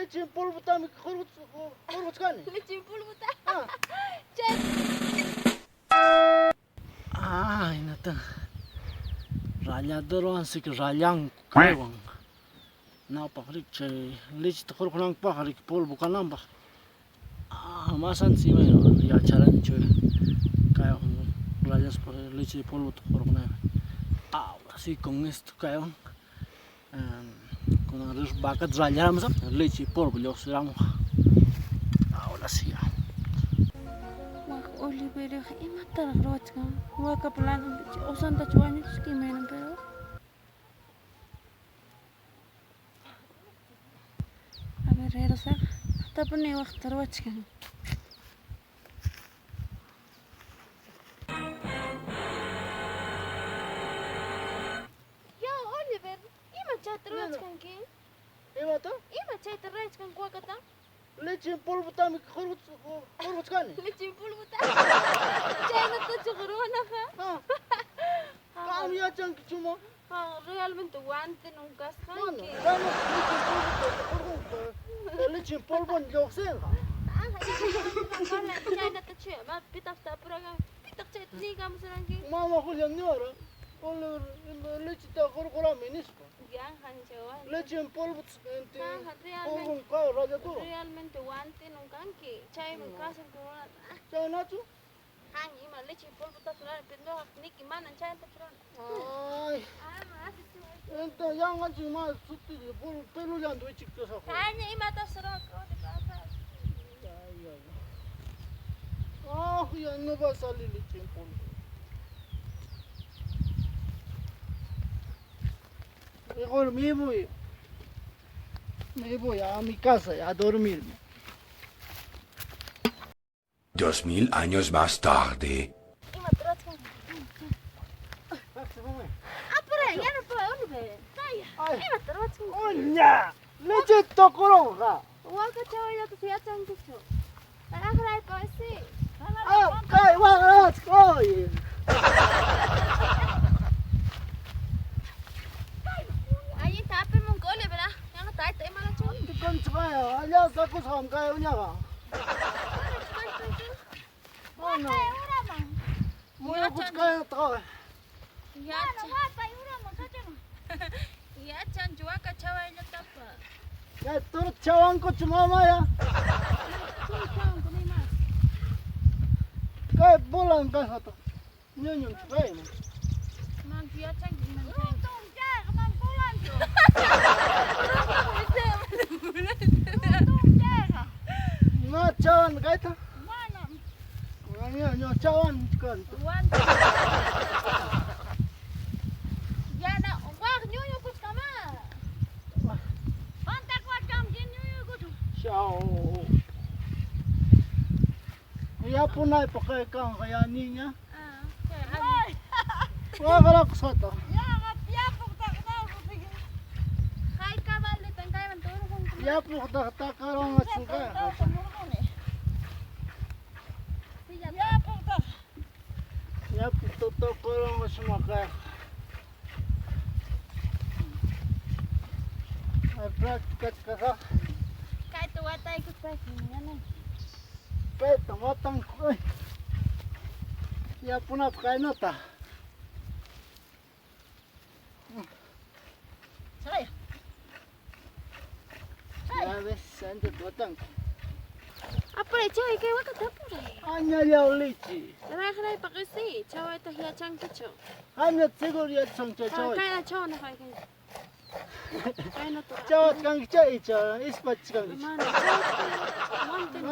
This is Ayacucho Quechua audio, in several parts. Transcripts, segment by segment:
Leche en polvotami hurquchkani. Leche en polvota. Chay. Ah, hinatan ralladorwan siki rallanku kaywan. Nawpaq riki chay lecheta hurqunankupaqqa riki polvo kananpaq. Ah, más antes imayna yacharanichu kaywan rallaspa leche de polvota hurqunaypaq. Ahora sí con esto kaywan kunan rispa vacata rallaramusaq leche de polvo lluqsiramunqa. Ahora sí. Wak Oliverioqa imataraq ruwachkan? Wakapa ladonpi usantachu wañuchisqa imaynam pero. A ver, rirusaq. Tapuni waqta ruwachkan. Ya, Oliver, ima chayta ruwachkanki? Imata? Ima chayta ruwachkanki wakata? Leche en polvotami hurquchkani. Leche en polvota. Chaynatachu ruwanaqa? Qam yachanki chuma. Realmente guante nunca Mana, chaynata leche en polvota hurqunqa. Leche en polvo lluqsinqa. Chaynatachu pitaq tapurakan? Pitaq chayta niykamusuranki? Mama Julia niwara, Oliver lecheta hurqurami nispa. Leche en polvo polvon kay ralladura. Realmente guante nunca kanki. Chaymi kasan Chaynachu? Han ima leche en polvo rurani, pero ñuqa niki manan chaynatachu rurani. Ay. Entonces yanqanchik mana sutilla pelullanta wichikasaq. Haña imatas ruwanki Oliver. Ay, ay. Ah, ya no va a salir leche en polvo. Mejor me voy. Me voy a mi casa a dormirme. 2000 años más tarde. Imata ruwachkanki? Apuray, yanapaway Oliver. Imata ruwachkanki? ¡Uña! ¡Leche tocoronja! Waka chawayllata yachankichu. Aqraypa si. ¡Ah, kay waqrachka! Allinta apimunki Oliver, ah. Yanqa tayta imarachu. Kanchqaya, allá sakusqam kay uñaqa. Mana. Muyukuchkayataqa. Yachanchu waka chawayllatapas. Kay toro chawankuchu mamaya. Kay bolan kasqata. Ñuñun kayman. Manchu yachanki iman Ma chawan kayta? Mana. Ña chawan kanta. Yana wak ñuñukuchkama. Chao. Yapunaypaq kay kanqa ya niña. Waqrakusqata. Hayka baldetan kayman turqunki. Yapuqtaq takaranqachun kayqa. Yapuqta takaranqachun kayqa. Ay práctica Kayta wataykuspayki yanayki. Kayta watanku. Ay. Yapunapaq kaynata. Ya ves, antes watanku. Apuray chay kay wakata apuray. Añallaw leche. Raqraypa qisi chawayta yachankichu. Aña seguro yachan chay chaway. Kayna chawana kay. Kayna Chawat kanki chay icha ispachkanki. Mana chawat.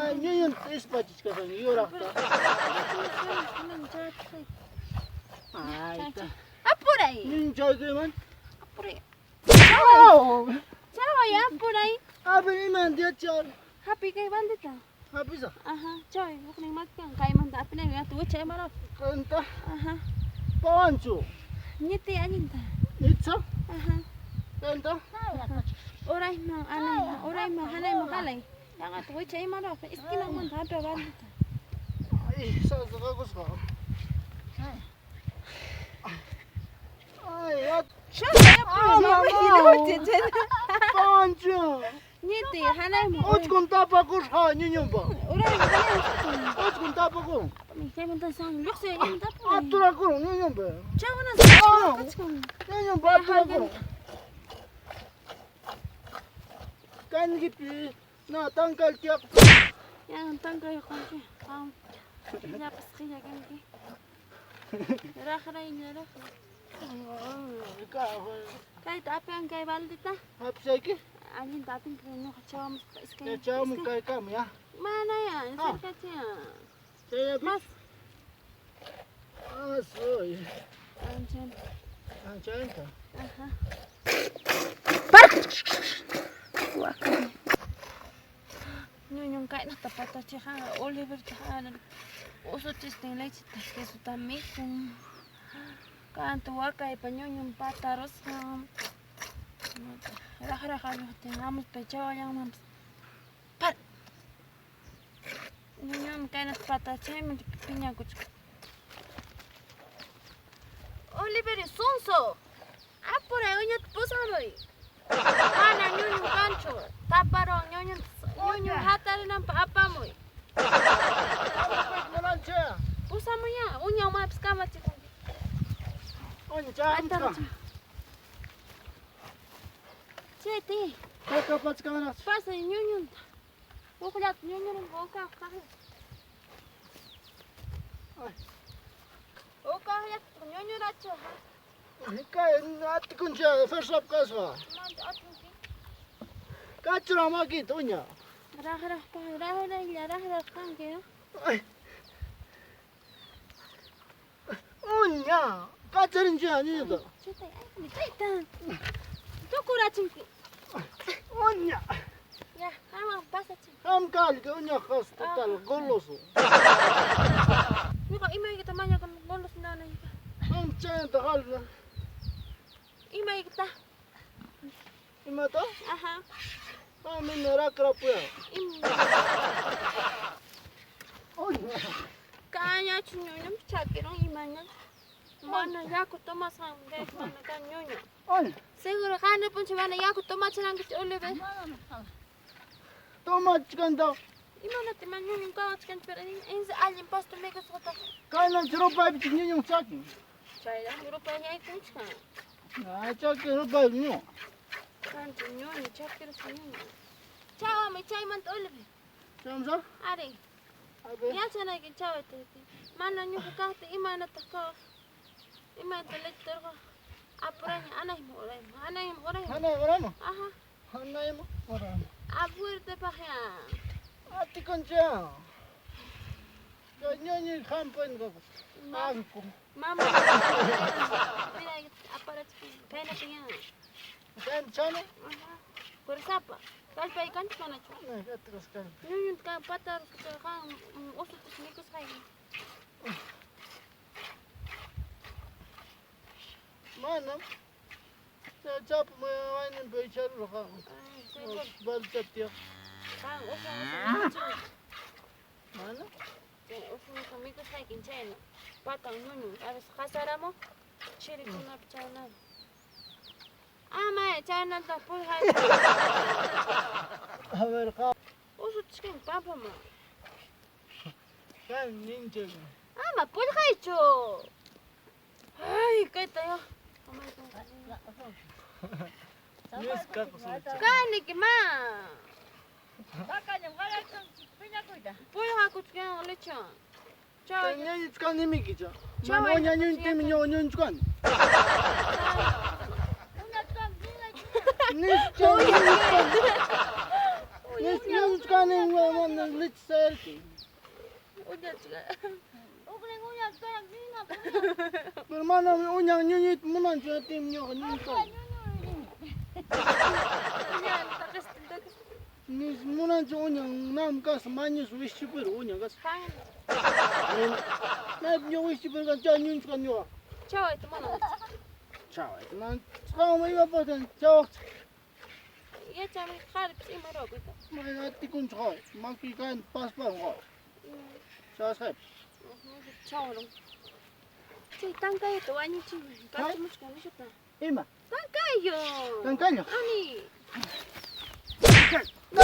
Ay, ñuñun ispachishkasan yuraqta. Ay, ta. Apuray. Ñuñun chaykiman. Apuray. Aw! Chaway apuray. A ver, iman yachar. Hapi kay baldeta. Hapisa. Aha, chay huknin makiwan kaymanta apinayki atu wichay imaraq. Kanta. Aha. Pawanchu. Ñiti allinta. Itza. Aha. Kanta. Urayman anayman urayman hanayman halay. Yanqata wichay imaraq esquinamanta hapi baldeta. Ay, sasaqakusqa. Ay, at. Chay apuray. Pawanchu. Ñiti. Chayta hanayman. Uchkun tapakusqa ñuñumpa. Urayman hanayman. Uchkun tapakun. Chaymanta san lluqsi ñuñumpa. Aturakurun ñuñumpa. Chawana kachkan. Ñuñumpa aturakurun. Kankipi na tankal tiyaq. Ya tankay qanki. Qam. Llapas qilla kanki. Raqraylla raqra. Kayta apian kay baldeta. Apisayki? Allinta apinki ñuqa chawamuspa iskay. Chawamun kaykama ya. Mana ya, cercacha. Chayllapi. Mas. Ah, soy. Anchanta. Anchanta. Ajá. Par. Ñuñun kaynata patachiqa Oliverta usuchistin lecheta quesota mikun. Kantu wakaypa ñuñun patarusqa. Raqraqa lluqtin hamuspa chawallanmanpas. Par. Ñuñun kaynata patachayman piñakuchkan. Oliver sonso. Apuray uñata pusamuy. Mana ñuñun kanchu. Taparon ñuñun ñuñun hatarinanpaq apamuy. Munancha. Pusamuy ya, uña umaypas kamachikunki. Uña chaamka. Chay ti. Kaka pachkanaraq. Pasay ñuñunta. Hukllata ñuñurunqa ukaq saqi. Ay. Ukaqllata ñuñurachu. Kay atikuncha fersap kasqa. Manta atinki. Kachura makita uña. Raqraq raqraylla raqraq kanki. Ay. Uña, kacharincha ñuñuta. Chayta, ay, chayta. Tukurachinki. Uña. Ya, qamwan pasachin. Qam kalka uña kas total goloso. Ñuqa imaykita mañakun golos nanayqa. Qam chayanta qalna. Imaykita. Imata? Ajá. Qam ima rakrapuya. Im. Uña. Kañachu ñuñum chakirun imaña. Mana yaku tomasqan mana kan ñuñu. Uña. Seguro qana puncha mana yaku tomachinankichu Oliver. Tomachkanta. Imanataq mana ñuñun kawachkanchik pero insi allin pasto mikusqataq. Kayna rupaypi ñuñun chakin. Chayraq rupay yaykunchkan. Ah, chakin rupaypi ñuñun. Kanchu ñuñu chakirusqa ñuñu. Chawami chaymanta Oliver. Chamsa? Ari. A ver. Yachanayki chawayta. Mana ñuqa kaqta imanataq kawaq. Imanata lecheta urqaq. Apuraña anayman urayman anayman urayman. Hanay urayman. Ajá. Hanayman urayman. Apurtapaq ya. Atikuncha. Chay ñuñuy hampin anku. Mama. Mira, aparachkin. Kaynapi ya. Chay chano? Ajá. Kursapa. Kallpay kanchu manachu? Atikusqa. Ñuñunta kan patarusqa qan usutus mikusqayki. Manam. Chay chapu wayninpi icharurqa. Ay, seguro. Balcha tiyaq. Qan usu usu michinku. Mana? Chay usu usu mikusqaykin chayna. Patan ñuñun. A veces qasaramun chirikunapi chaynata. Ama chaynata puyqay. A ver, qa. Usuchkan pampaman. Kan ninchik. Ama pullqaychu. Ay, kayta ya. Nisqa kusucha. Kaniki ma. Pakañam qallarqanchik piñakuyta. Pullqakuchkan lecha. Chay. Ñañuchkan nimikicha. Chay. Mana uña ñuñtimi ñuñuchkan. Uñachkan ninayki. Nisqa ñuñuchkan. Nisqa ñuñuchkan mana leche sayarki. Uñachkan. Uqnin uñachkan nina. Pero mana uña ñuñuyta munanchu atim ñuqa ñuñuchkan. Uña taqistin taqistin. Nis munanchu uña nam kas mañus wischipir uña kas. Qan Maypi ñuqa wischipir kan chay ñuñuchkan ñuqa. chawayta mana. Chaway. Man qam imapaqtan chawaq. Yachami qharipis ima ruwakuyta. Mana atikunchu qay. Maki kan paspan qay. Chawasqaypi. Chawrun. Chay tankayuta wañuchinman. Kachamuchkan nishuta. Ima? Tankayo. Tankayo. Ani. No.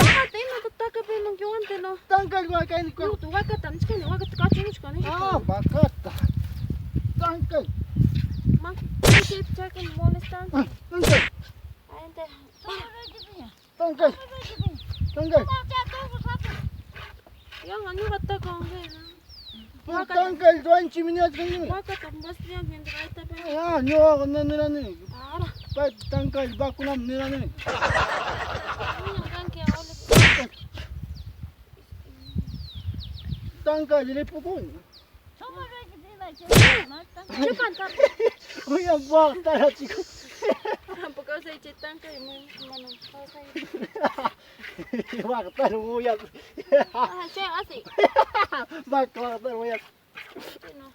no. Tankay wakayni. Ñuqta wakata nichkani, wakata kachamuchkani. Ah, vakata. Tankay. Ma, chaypi chakini molestan. Tankay. Ayanta. Tankay. Tankay. Yanqa ñuqataka Tankay duanchi minachkani. Wakata bastian aytapi. Ah, ñuqa nirani. Para. Pay tankay vakunam nirani. Uñan kanki abuelo. Tankay ripukuni. Chupan Uyan waqtara chico. Tampoco kawsay chay tankay mana kawsay. Waqtara uyan. Ah, chay asi. Vaca waqtara uyan. No,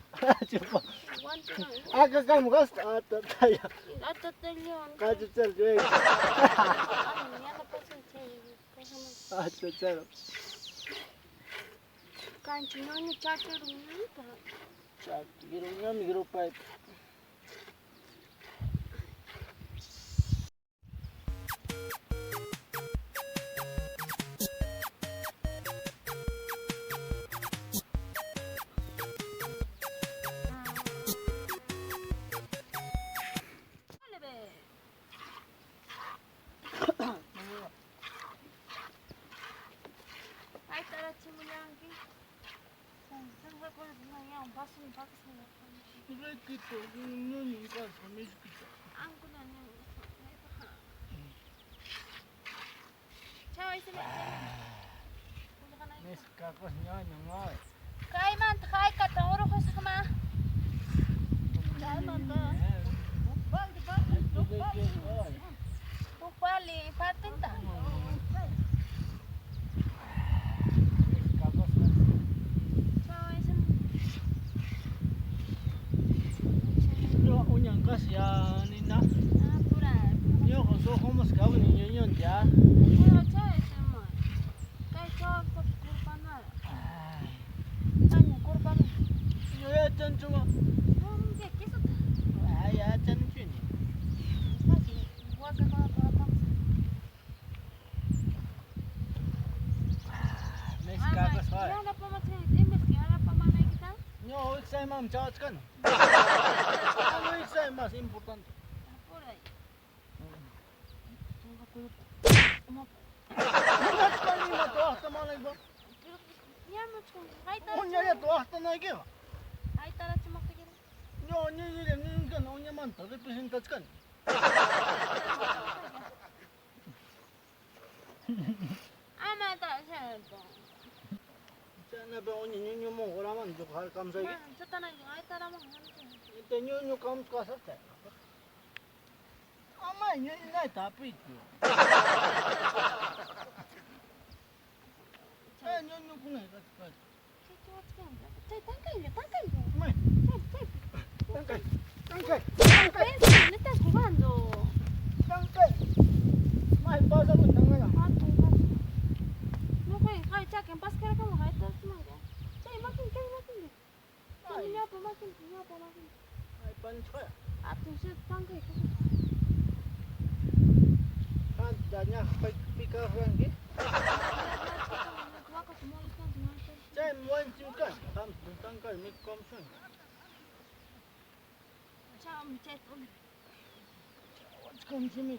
Chupa. guante no. Acá kam gasta atataya. Atatelion. Kachuchar jueg. Ay, yana pasay chay. Pasama. Achuchar. Kanchi ñuñu chakirun pa. Chakiruñami grupay. Ay, tarachimuyanki. Rekito ñuñu kasqa miskita. Ankuna Chay, se me. Miskakos ñaño ngay. Kaymanta haykata urqusaqma. Chaymanta. Huk pali partenta. Chay, se me. Yo uñan kasi ya nina. Ah, pura. Ñuqa suqumos kawni ñuñun ya. Pura chay, se me. Kay chay kurpanara. Aña kurpana. Yo ya chanchuma. No, ¿qué queso? Ay, ya chanchuni. Waka apamos. Miskakos hay. Yana pamachkani, imbes yana pamanaykita. Ño iksaymam chawachkan. Ano iksay más importante. Apuray. Munachkani ima tuwaqtamanaypaq. Pero ñamuchkan haytara. Uñalla tuwaqtanaykiqa. Haytara chumaqtakira. Ño ñuñulla ñuñukan uñamanta representachkani. Ama ta sharpo. Chaynapi uña ñuñumun uraman ñuqa harkamsayki. Chatanayki haytara man. Ite ñuñu kamchkasaqta. Ama ñuñunayta hapiychu. Chay ñuñukunay kachkani. Chay chay tankaylla, tankaylla. May, Chay, chay. tankay, tankay, tankay, Pensa, no estás jugando. tankay. May pasakun tankaya. Hatun, hatun. No juegues, hay chaken, paskara kama haytara chumaqta. Chay makin, chay makin. Chay ñawpa makin, ñawpa makin. Ay panchkaya. Hatun, chay tankay. Kanta ñaq pikaqranki. Waka molestan, molestan. Chay wanchimkan. Qam tankay mikamsun. Chao, chay. Wachkan chimi.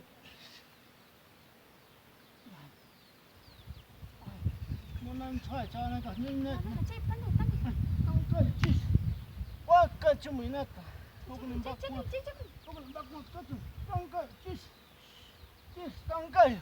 Munanchkaya chaynaka ñuñunay. Chay panay, panay. Tankay chis. Wakachimuynata. Huknin Chay, bakuna. chay, chay. Huknin bakuna kachun. Tankay chis. Chis tankay.